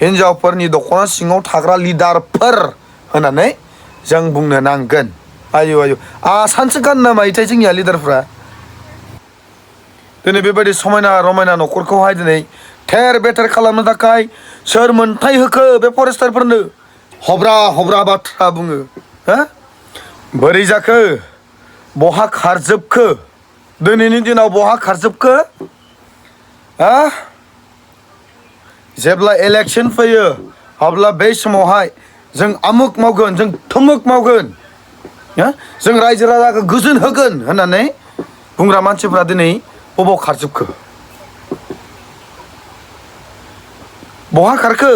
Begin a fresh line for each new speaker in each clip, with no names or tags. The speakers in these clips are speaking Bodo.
हिनजावफोरनि दख'ना सिङाव थाग्रा लिडारफोर होननानै जों बुंनो नांगोन। आयु आयु आसानसो गानो नामा इथाय जोंनिया लिडारफ्रा? दिनै बेबायदि समायना रमायना न'खरखौहाय दिनै थेर बेथेर खालामनो थाखाय सोर मोनथाय होखो बे फरेस्टारफोरनो? हब्रा हब्रा बाथ्रा बुङो। हो बोरै जाखो? बहा खारजोबखो? दिनैनि दिनाव बहा खारजोबखो? हा जेब्ला इलेक्सन फैयो अब्ला बे समावहाय जों आमुक मावगोन, जों थुमुक मावगोन, जों रायजो राजाखौ गोजोन होगोन होननानै बुंग्रा मानसिफ्रा दिनै बबाव खारजोबखो? बहा खारखो?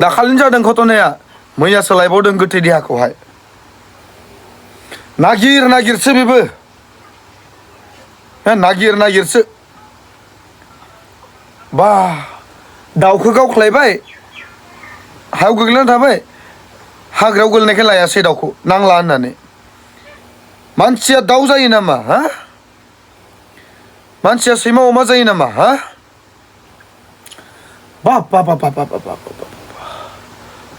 दाखालिनो जादों घटनाया, मैयासो लायबावदों गोथै देहाखौहाय। नागिर नागिरसो बेबो, नागिर नागिरसो। बा दाउखौ गावख्लायबाय, हायाव गोग्लैना थाबाय, हाग्रायाव गोलैनायखाय लायासै दाउखौ नांला होननानै। मानसिया दाउ जायो नामा? हा मानसिया सैमा अमा जायो नामा? हा बाब बाब बाब बाब बाब बाब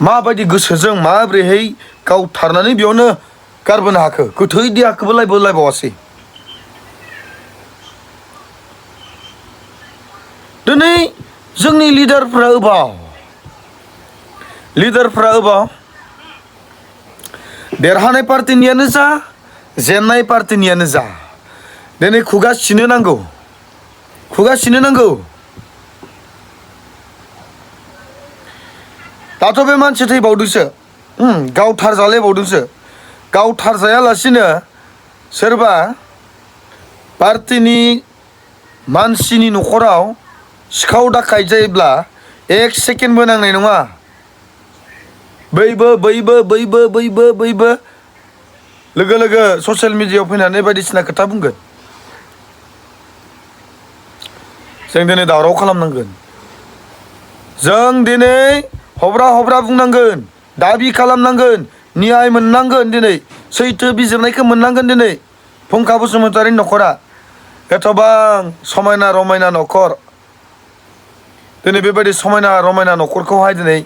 माबायदि गोसोजों माबोरैहाय गावथारनानै बेयावनो गारबोनो हाखो? गोथै देहाखौबो लायबावासै। दिनै जोंनि लिडारफ्रा अबाव? लिडारफ्रा अबाव? देरहानाय पार्टिनियानो जा जेननाय पार्टिनियानो जा दिनै खुगा सिनो नांगौ, खुगा सिनो नांगौ। दाथ' बे मानसि थैबावदोंसो, गावथार जालायबावदोंसो। गावथार जायालासिनो सोरबा पार्टिनि मानसिनि न'खराव सिखाव दाखायत जायोब्ला एक सेकेन्डबो नांनाय नङा। बैबो बैबो बैबो बैबो बैबो लोगो लोगो ससियेल मिडियायाव फैनानै बायदिसिना खोथा बुंगोन। जों दिनै दावराव खालामनांगोन। जों दिनै हब्रा हब्रा बुंनांगोन, दाबि खालामनांगोन, न्याय मोननांगोन। दिनै सैथो बिजिरनायखौ मोननांगोन। दिनै फुंखा बसुमतारिनि न'खरा एथबां समायना रमायना न'खर, दिनै बेबायदि समायना रमायना न'खरखौहाय दिनै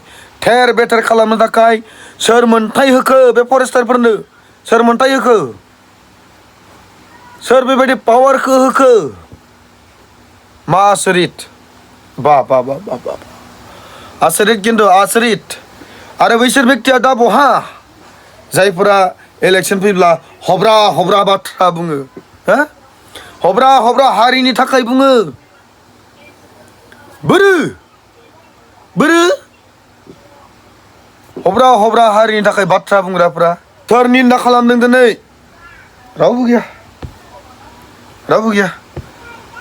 थेर बेथेर खालामनो थाखाय सोर मोनथाय होखो बे फरेस्टारफोरनो? सोर मोनथाय होखो? सोर बेबायदि पावारखौ होखो? मा आसरित! बा बा बा बा बा आसरित, खिन्थु आसरित। आरो बैसोर बेक्तिया दा बहा जायफोरा इलेक्सन फैब्ला हब्रा हब्रा बाथ्रा बुङो? हो हब्रा हब्रा हारिनि थाखाय बुङो। बोरो बोरो हब्रा हब्रा हारिनि थाखाय बाथ्रा बुंग्राफ्रा सोर निन्दा खालामदों दिनै? रावबो गैया, रावबो गैया।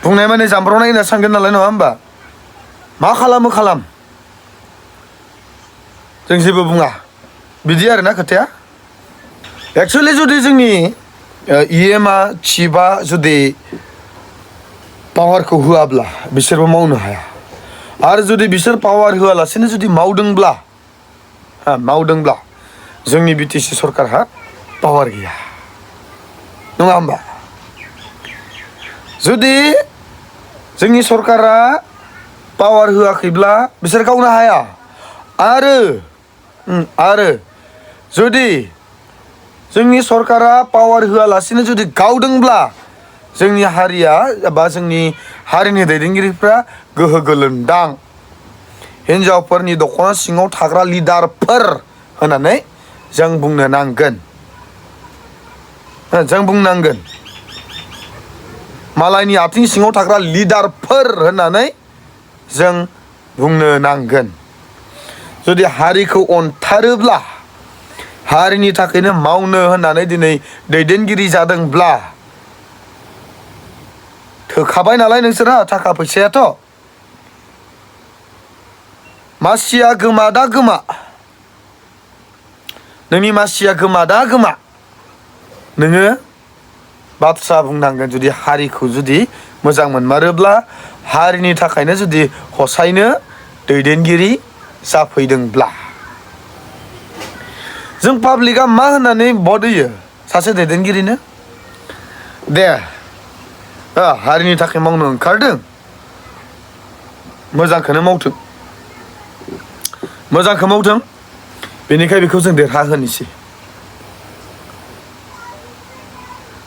बुंनाय माने जामब्रावनाय होनना सानगोन नालाय, नङा होमबा? मा खालामो खालाम, जों जेबो बुङा, बिदि आरोना खोथाया। एक्सुवेलि जुदि जोंनि इएमआ चिफआ जुदि पावारखौ होआब्ला बिसोरबो मावनो हाया। आरो जुदि बिसोर पावार होआलासेनो जुदि मावदोंब्ला जोंनि बिटिसि सरकारहा पावार गैया, नङा होमबा? जुदि जोंनि सरकारा पावार होआखैब्ला बिसोर गावनो हाया। आरो जुदि जोंनि सरकारा पावार होआलासिनो जुदि गावदोंब्ला जोंनि हारिया बा जोंनि हारिनि दैदेनगिरिफ्रा गोहो गोलोमदां हिनजावफोरनि दख'ना सिङाव थाग्रा लिडारफोर होननानै जों बुंनो नांगोन। जों बुंनांगोन मालायनि आथिं सिङाव थाग्रा लिडारफोर होननानै जों बुंनो नांगोन। जुदि हारिखौ अनथारोब्ला, हारिनि थाखायनो मावनो होननानै दिनै दैदेनगिरि जादोंब्ला, थोखाबाय नालाय नोंसोरहा थाखा फैसायाथ'। मासिया गोमादा गोमा, नोंनि मासिया गोमादा गोमा। नोङो बाथ्रा बुंनांगोन। जुदि हारिखौ जुदि मोजां मोनमारोब्ला, हारिनि थाखायनो जुदि हसायनो दैदेनगिरि जाफैदोंब्ला। जों पाब्लिकआ मा होननानै भट होयो सासे दैदेनगिरिनो? दे हारिनि थाखाय मावनो ओंखारदों, मोजांखौनो मावथों, मोजांखौ मावथों बेनिखाय बेखौ जों देरहाहोनोसै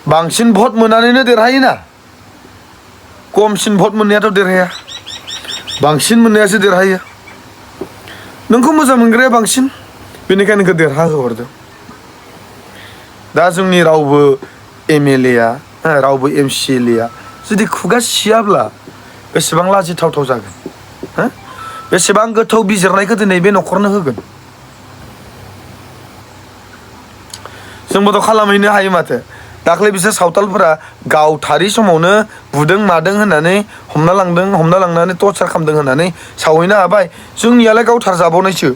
बांसिन भट मोननानैनो देरहायोना खमसिन भट मोननायाथ' देरहाया बांसिन मोननायासो देरहायो नोंखौ मोजां मोनग्राया बांसिन बेनिखायनो नोंखौ देरहाहोहरदों दा जोंनि रावबो MLA आ रावबो MCLA आ जुदि खुगा सियाब्ला बेसेबां लाजिथावथाव जागोन बेसेबां गोथौ बिजिरनायखौ दिनै बे न'खरनो होगोन जोंबोथ' खालामहैनो हायो माथो दाख्लै बिसोर सावथालफोरा गावथारि समावनो बुदों मादों होननानै हमना लांनानै टर्चार खालामदों होननानै सावहैनो हाबाय जोंनियालाय गावथार जाबावनायसो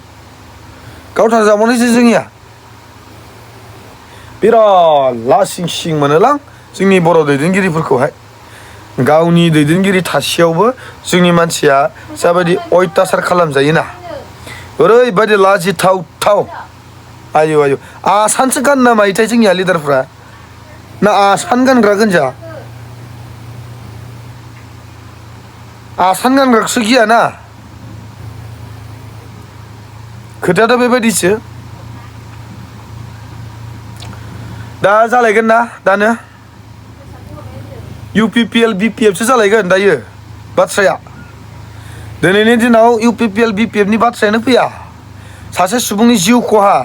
जोंनिया बिराद लासिं सिं मोनोलां जोंनि बर' दैदेनगिरिफोरखौहाय गावनि दैदेनगिरि थासेयावबो जोंनि मानसिया जाबायदि अयथासार खालामजायोना ओरैबायदि लाजिथावथाव आयु आसानसो गान ना मायोथाय जोंनिया लिडारफ्रा ना आसान गानग्रा गोनजा आसान गानग्राखौसो गियाना खोथायाथ' बेबायदिसो दा जालायगोन ना दानो UPPL BPF सो जालायगोन दायो बाथ्राया दिनैनि दिनाव UPPL BPF नि बाथ्रायानो फैया सासे सुबुंनि जिउ खहा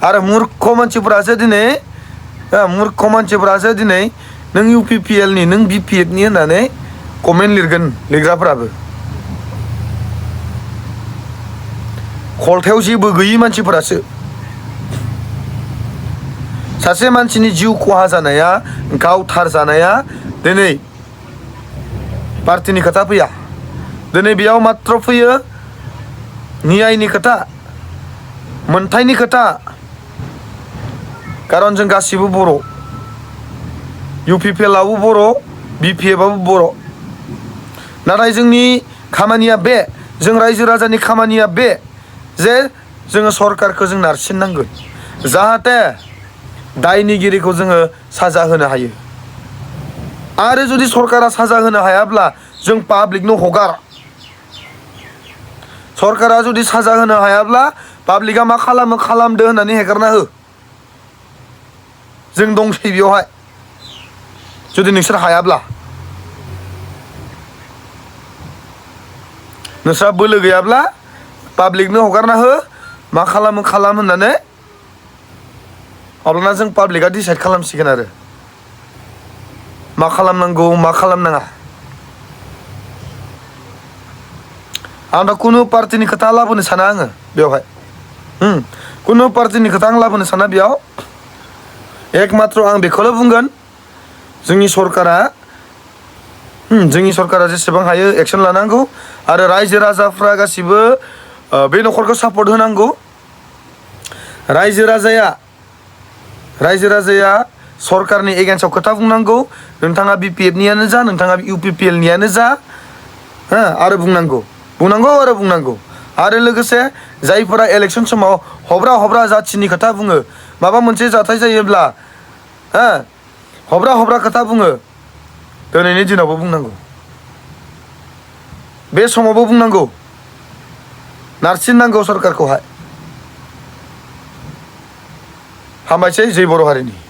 आरो मूर्ख मानसिफोरासो दिनै नों UPPL नि नों BPF नि होननानै कमेन्ट लिरगोन लिरग्राफोराबो खलथायाव जेबो गैयि मानसिफोरासो सासे मानसिनि जिउ खहा जानाया गावथार जानाया दिनै पार्टीनि खोथा फैया दिनै बेयाव मात्र फैयो न्यायनि खोथा मोनथायनि खोथा खारन जों गासिबो बर' UPPL आबो बर' BPF आबो बर' नाथाय जोंनि खामानिया बे जों रायजो राजानि खामानिया बे जे जोङो सरकारखौ जों नारसिननांगोन जाहाथे दायनिगिरिखौ जोङो साजा होनो हायो आरो जुदि सरकारा साजा होनो हायाब्ला जों पाब्लिकनो हगार सरकारा जुदि साजा होनो हायाब्ला पाब्लिका मा खालामो खालामदो होननानै हेगारना हो जों दंसै बेयावहाय जुदि नोंसोर हायाब्ला नोंस्रा बोलो गैयाब्ला पाब्लिकनो हगारना हो मा खालामो खालाम होननानै अब्लाना जों पाब्लिका डिसाइड खालामसिगोन आरो मा खालामनांगौ मा खालामनाङा आं दा कुनु पार्टीनि खोथा लाबोनो साना आङो बेवहाय कुनु पार्टीनि खोथा आं लाबोनो साना बेयाव एकमात्र आं बेखौल' बुंगोन जोंनि सरकारा जेसेबां हायो एक्सन लानांगौ आरो रायजो राजाफ्रा गासिबो बे न'खरखौ सापर्ट होनांगौ रायजो राजाया सरकारनि एगेन्स्टआव खोथा बुंनांगौ नोंथाङा BPF नियानो जा नोंथाङा UPPL नियानो जा आरो बुंनांगौ आरो लोगोसे जायफोरा इलेक्सन समाव हब्रा जाथिनि खोथा बुङो माबा मोनसे जाथाय जायोब्ला हब्रा खोथा बुङो दिनैनि दिनावबो बुंनांगौ बे समावबो बुंनांगौ नारसिननांगौ सरकारखौहाय हामबायसै जै बर' हारिनि